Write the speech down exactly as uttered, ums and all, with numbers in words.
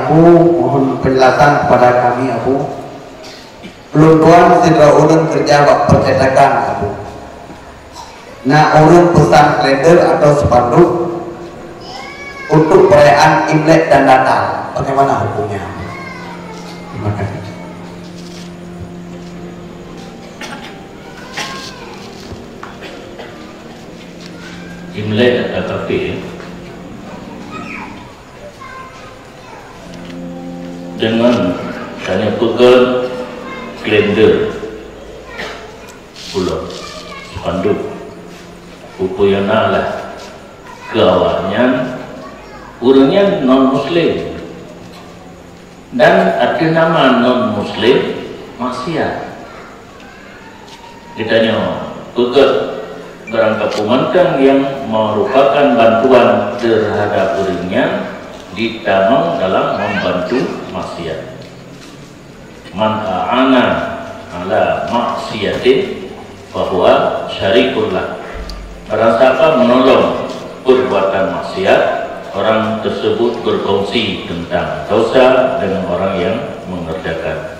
Abu, mohon penjelasan kepada kami, Abu. Ulôn tuan sidroe ureueng keureuja bak percetakan, Abu. Na ureueng peusan kalender atau spanduk untuk perayaan Imlek dan Natal. Bagaimana hukumnya? Terima kasih. Imlek atau kafé, ya? Deungon tanyoe peugöt kalender, pulo, spanduk, peue-peue nyang na lah keu awaknyan, ureueng nyan non-muslim. Dan ateueh nama non-muslim, maksiat. Geutanyoe peugöt barang kapeumantang nyang meurupakan bantuan teuhadap ureueng nyan, jitamong dalam membantu maksiat. "Man a'ana ala maksiatin fahuwa syarikun lah." Barang siapa menolong perbuatan maksiat, orang tersebut berkongsi tentang dosa dengan orang yang mengerjakan